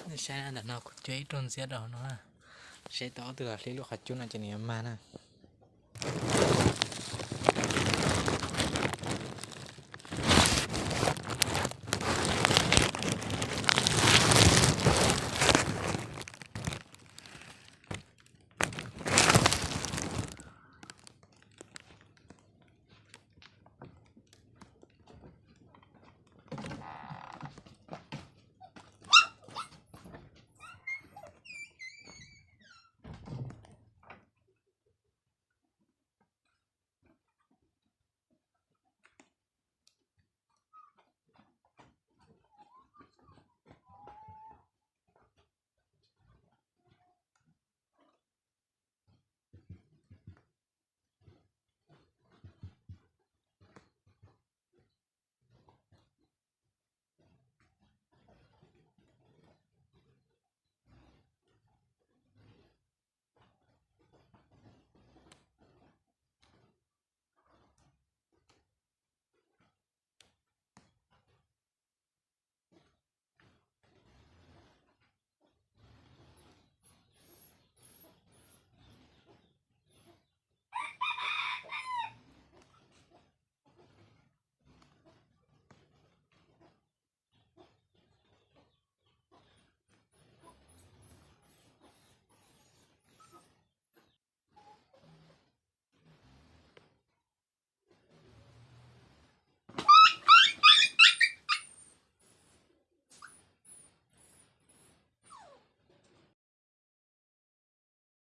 Saib ntawm no kuv cuab ib rooj ntxiab rau no, saib tau ob tug los hlib lub qhov cub no ces nws yuav mag na.